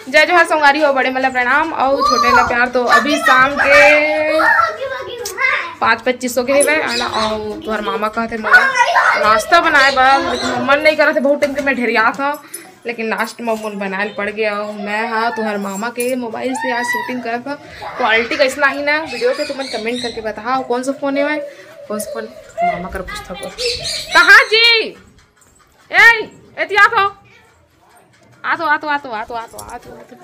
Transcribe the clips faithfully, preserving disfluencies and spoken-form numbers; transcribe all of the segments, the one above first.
जय जोहार संगवारी हो, बड़े मन ला प्रणाम अउ छोटे ला प्यार। तो अभी शाम के पाँच पच्चीस हो गए हवे, है ना? अउ तुहर मामा कहते मोला नाश्ता बनाए बर, लेकिन मन नहीं करत हे, बहुत टाइम के मैं ढेरियात हूँ, लेकिन लास्ट में मोल बनाए ल पड़ गया। अउ मैं हा तुहर मामा के मोबाइल से आज शूटिंग करत हूँ। क्वालिटी कैसन आही ना वीडियो के, तुमन कमेंट करके बताओ कौन सा फोन है, कौन सा फोन। मामा कर पूछता कौन। कहाँ जी? ए, एती आ तो। आ तो, आ तो, आ तो, आ तो, आ तो, आ तो, आ तो।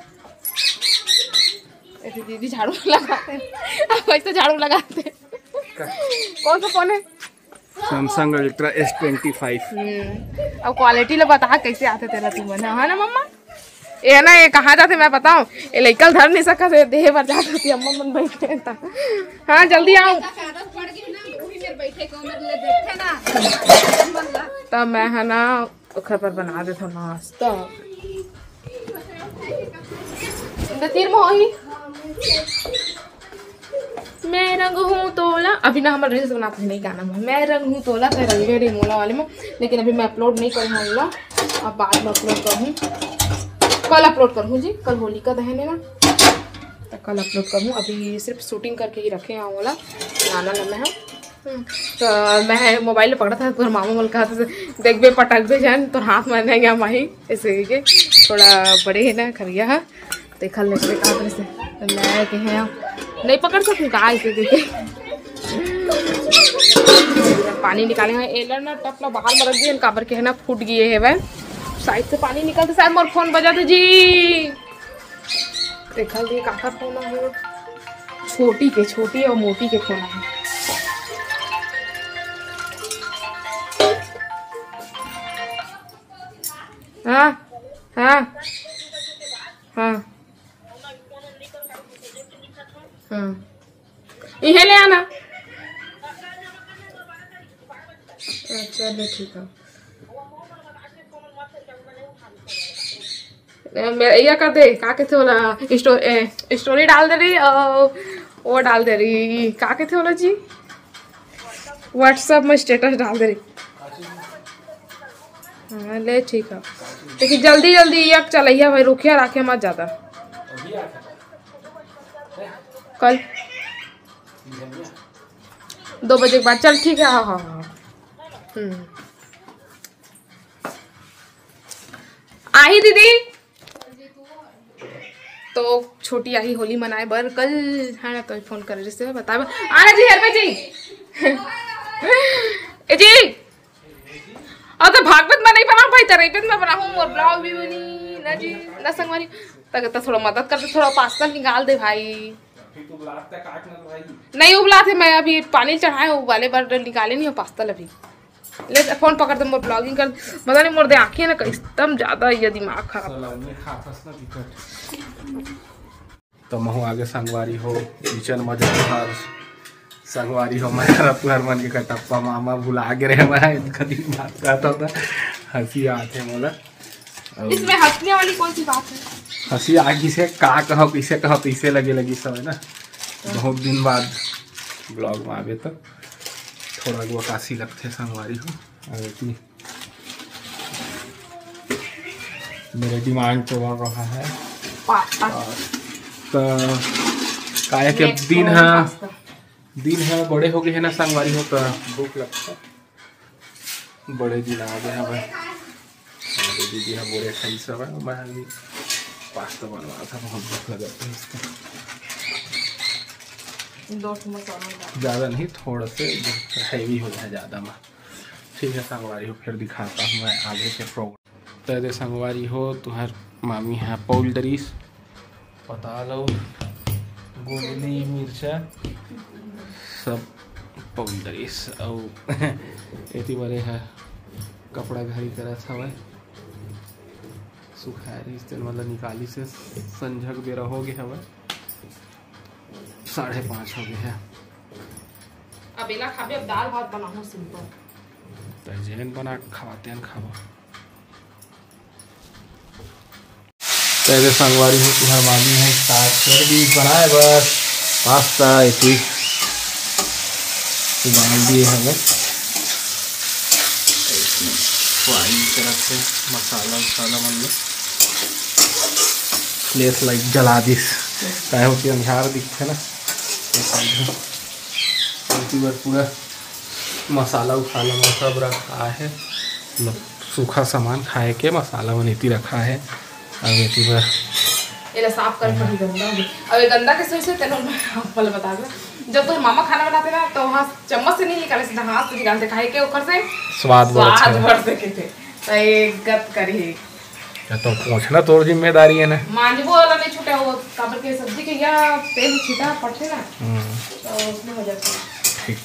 ऐसे दीदी झाड़ू लगाते हैं। अब ऐसे झाड़ू लगाते हैं। कौन सा फोन है? Samsung Ultra S twenty five। हम्म, अब क्वालिटी ले बता कैसे आथे तेला तुमन, है ना मम्मा? ये ना, ये कहाँ जाथे मैं बताऊँ, ये लइका ल धर नहीं सकत हे, देहे बर जात होती अम्मा मन बैठे हैं त। हाँ, जल्दी आओ। आदत पड़ गई ना, वही मेरे बैठे को मेरे ले बैठे ना। तब मैं है ना ओखर पर बना देथव नाश्ता। तो तीर में होही। मैं रंग हूँ तोला, अभी ना हमर रील्स बनात हे, नहीं गाना में, मैं रंग हूँ तोला, तैं रंगे रे मोला वाले में। लेकिन अभी मैं अपलोड नहीं करूँ ओला, अब बाद में अपलोड करूँ, कल अपलोड करूँ जी, कल होलिका दहन है ना, तो कल अपलोड करूँ। अभी सिर्फ शूटिंग करके ही रखे हैं ओला, गाना ला मैं, हाँ। हम्म, तो मैं मोबाइल पकड़ा था, तोर मामा मोला कहा था, "देखबे, पटकबे जान, तोर हाथ में नहीं गया माही।" ऐसे करके थोड़ा बड़े है ना खरिया है, देखा ले से कहा से तो मैं के हैं, नहीं पकड़ सकूँ का ऐसे करके। पानी निकाले हैं, एला ना टप ला बाहर में रख दिए, काबर के है ना फूट गए है वह, साइड से पानी निकलते, शायद मोर फोन बजा दे जी। देखा लिए काकर फोन है, छोटी के, छोटी और मोटी के फोन है। हाँ, हाँ, हाँ, हाँ, इहे ले आना। अच्छा, ले ठीक है। ए, मेरा या कर दे, का कहते होला, स्टो-, ए, स्टोरी डाल दे रही और वो डाल दे रही, का कहते होला जी, WhatsApp में स्टेटस डाल दे रही। हाँ, ले ठीक है, लेकिन जल्दी जल्दी या चलैया भाई, रुकिया राखे मत ज्यादा। कल दो बजे के बाद, चल ठीक है, हाँ, हाँ, हाँ। हम्म। आही दीदी, तो छोटी आही होली मनाए बर कल, है ना, तो फोन करे से बताए बर। आना जी, हर जी। ए जी, अब तो भागवत में नहीं बनाऊँ भाई, तो रेपत में बनाऊँ, मोर ब्लॉग भी बनी ना जी, ना संगवारी। तक तो थोड़ा मदद कर दे, थोड़ा पास्ता निकाल दे भाई। फिर तू उबलात का काट ना भाई। नहीं उबलात हे, मैं अभी पानी चढ़ाए हूँ, उबाले बर निकाले नहीं हो पास्ता अभी। ले फोन पकड़ दे, मोर ब्लॉगिंग कर, पता नहीं मोर दे आँखें ना एकदम ज्यादा ये दिमाग खराब। साला उन्हें खाथस ना टिकट। तो महू आगे संगवारी हो, किचन में जात हस। संगवारी हो, मैं रतुहर मन के कटप्पा मामा भुला गे रहे, मैं इनका दिन बात करता था, हंसी आते मोला। अब इसमें हंसने वाली कौन सी बात है? हंसी आ गिस हे, का कहव, कइसे कहव, तइसे लगे लगिस हवय ना। बहुत दिन बाद ब्लॉग में आबे तो थोड़ा अगुआकासी लगथे संगवारी हो। अब एती मेरे डिमांड तो बढ़ रहा है। पास्ता। और तो काहे के दिन है, दिन है बड़े हो गए हैं ना संगवारी हो, तो भूख लगता है। बड़े दिन आ गए हवय। अरे दीदी ह बोले खाई सब है, मैं अभी पास्ता बनवा था, बहुत भूख लगा था इसका। दो ठो मसाला डाल। ज़्यादा नहीं, थोड़ा से हैवी हो जाए ज़्यादा में। ठीक है संगवारी हो, फिर दिखाता हूँ मैं आगे के प्रोग्राम। तो दे संगवारी हो, तुहर मामी है पौल दरीस। पताल अउ गोंदली मिर्चा सब पउल डरिस। अउ एती बरे ह कपड़ा घरी करत हवय, सुखाए रहिस तेन वाला निकालिस हे। संझक बेरा हो गे हवय, साढ़े पाँच हो गे हे। अब एला खाबे, अब दाल भात बनाहूँ simple। त जेन बना के खावा तेन खावा। तेरे संगवारी हो, तुहर मामी है start कर दी बनाए बर पास्ता। एती उबाल दिए हवे, fry करत हे मसाला उसाला मन में। लेस लाइट जला दिस, काहे कि अंधियार दिखथे ना। एती बर पूरा मसाला उसाला में सब रखा है, मतलब सूखा सामान खाए के मसाला मन एती रखा है। अब एती बर एला साफ करे पड़ही, गंदा हो गया। अब ये गंदा कैसे होइसे, तेन मैं आप वाला बता दो। जब तो मामा खाना बनाते ना, तो वहाँ चम्मच से नहीं निकाले, सीधा हाथ से निकालते, काहे के ओकर से स्वाद बहुत स्वाद अच्छा बढ़ सके थे। तो ये गत करी। या तो पोंछना तोर जिम्मेदारी है ना। मांजबो वाला नहीं छूटे, वो काबर के सब्जी के या तेल छिटा पड़थे ना, हम्म। तो उसमें हो जाता है। ठीक,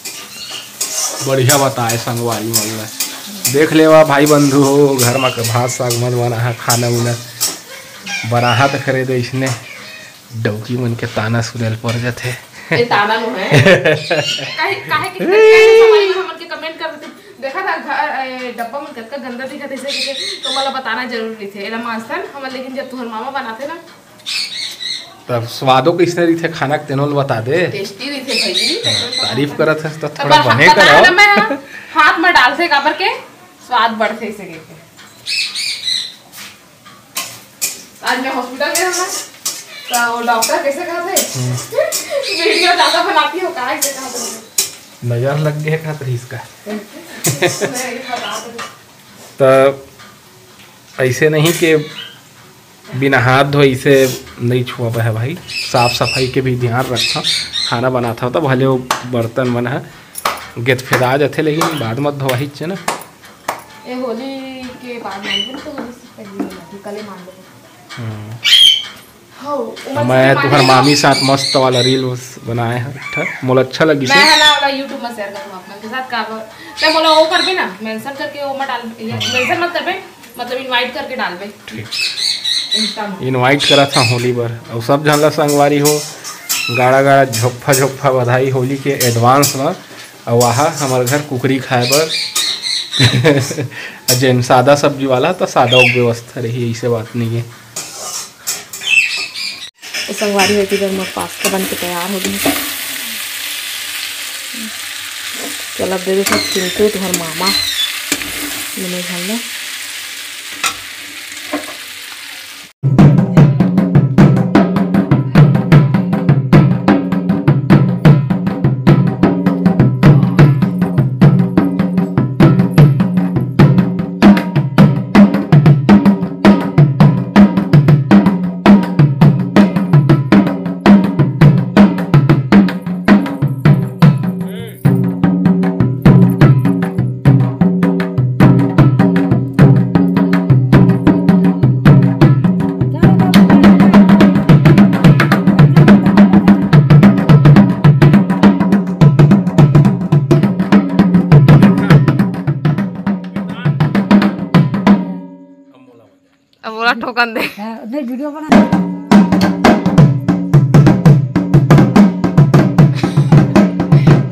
बढ़िया बताए संगवारी मन ल। देख लेवा भाई बंधु हो, घर में भात साग मन बनाहा, खाना उना बनाहा त करे दे, इसने डौकी मन के ताना सुने ल पड़ जाथे। ये ताना नो है। काहे, काहे के, काहे के संगवारी मन हमन के कमेंट कर देते। देखा था घर, ए, डब्बा मन कतका गंदा दिखत हे, इसे करके तो मोला बताना जरूरी थे। एला मांजथन हमन, लेकिन जब तुहर मामा बनाथे ना, तब स्वादो कइसने रहिथे खाना के, तेनो ल बता दे। टेस्टी रहिथे भाई। हाँ, तारीफ करत हस तो तो थोड़ा बने करो। मैं हाथ में डालथे, काबर के स्वाद बढ़थे इसे करके। आज मैं हॉस्पिटल गया ना, तो वो डॉक्टर कैसे कहा थे, हम्म। वीडियो ज्यादा बनाती हो, कहा, ऐसे कहा थे। नजर लग गया, कहा थे इसका। मैं ये बता दूँ। तो ऐसे नहीं कि बिना हाथ धोए इसे नहीं छुआ है भाई, साफ सफाई के भी ध्यान रखा। खाना बनाता हो तो भले वो बर्तन मन ह गेदफेदा जाथे, लेकिन बाद में धोवाही च ना। ए, होली के बाद मान लो, तो होली से पहले नहीं आती, कले मान लो। हम्म। हाँ, उमर मैं से तुहर माने मामी साथ मस्त वाला रील उस बनाए हन, ठीक? मोला अच्छा लगी मैं से। है ना वाला YouTube में शेयर करूँ आप लोग के साथ का, ते मोला वो करबे ना, मेंशन करके वो मत डाल, या हम्म। मेंशन मत करबे, मतलब इनवाइट करके डालबे। ठीक। Insta में। इनवाइट करा था होली बर, और सब झन ला संगवारी हो, गाड़ा गाड़ा झोपा झोपा बधाई होली के एडवांस में। अउ आहा हमर घर कुकरी खाए बर। जेन सादा सब्जी वाला, तो सादा व्यवस्था रही, ऐसे बात नहीं है। तो संगवारी होती घर में पास्ता बन के तैयार हो गई। चल अब दे दे सब चिंटू तुम्हारे मामा। मैंने घर में अब बोला ठोकन दे। हाँ, नहीं, वीडियो बना।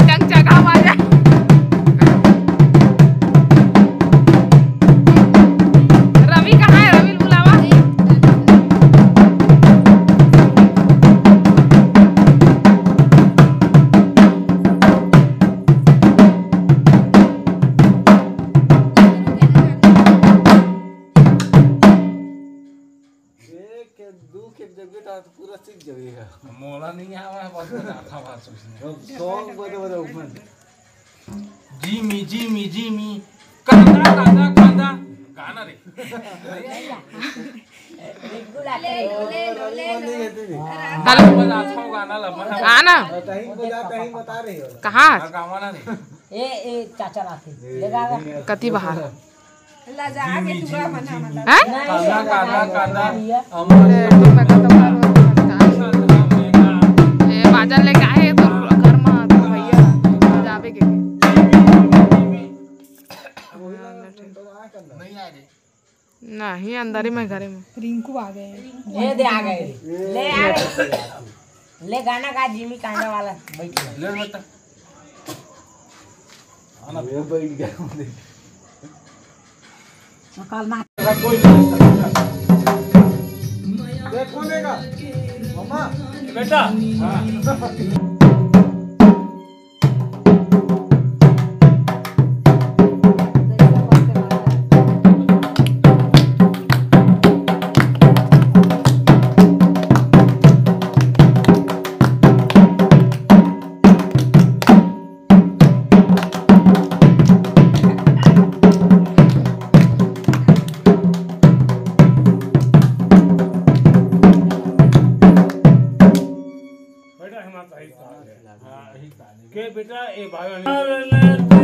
चकचका बाजा। रवि कहाँ है? रवि बुलावा। एक के, दू के जगह तो पूरा सीख जाएगा। मोला नहीं आवा है, बस बजाता बात उसने। अब सॉन्ग बजा, बजा ऊपर। जिमी, जिमी, जिमी, कांदा, कांदा, कांदा। गाना रे। हेलो। बजा, अच्छा गाना ला, बजा। गाना? तहीं बजा, तहीं बता रही हो। कहाँ? हाँ, गावा ना रे। ए, ए, चाचा लाथे। ले गा, गा। कति बाहर? लजा के टूरा बना, बना। हैं? काला, काला, काला, अमर ए, तू मैं कहता हूँ, ए, बाजा लेके आए तो घर में तो भैया जाबे के। नहीं आ रहे। नहीं, अंदर ही मैं घरे में। रिंकू आ गए। ये दे आ गए। ले आ गए। ले गाना गा जिमी कांदा वाला। बैठ ले। ले बेटा। आना। ये बैठ गया। सकाल ना। देखो लेगा। मम्मा। बेटा। हाँ। के बेटा, ए भाई,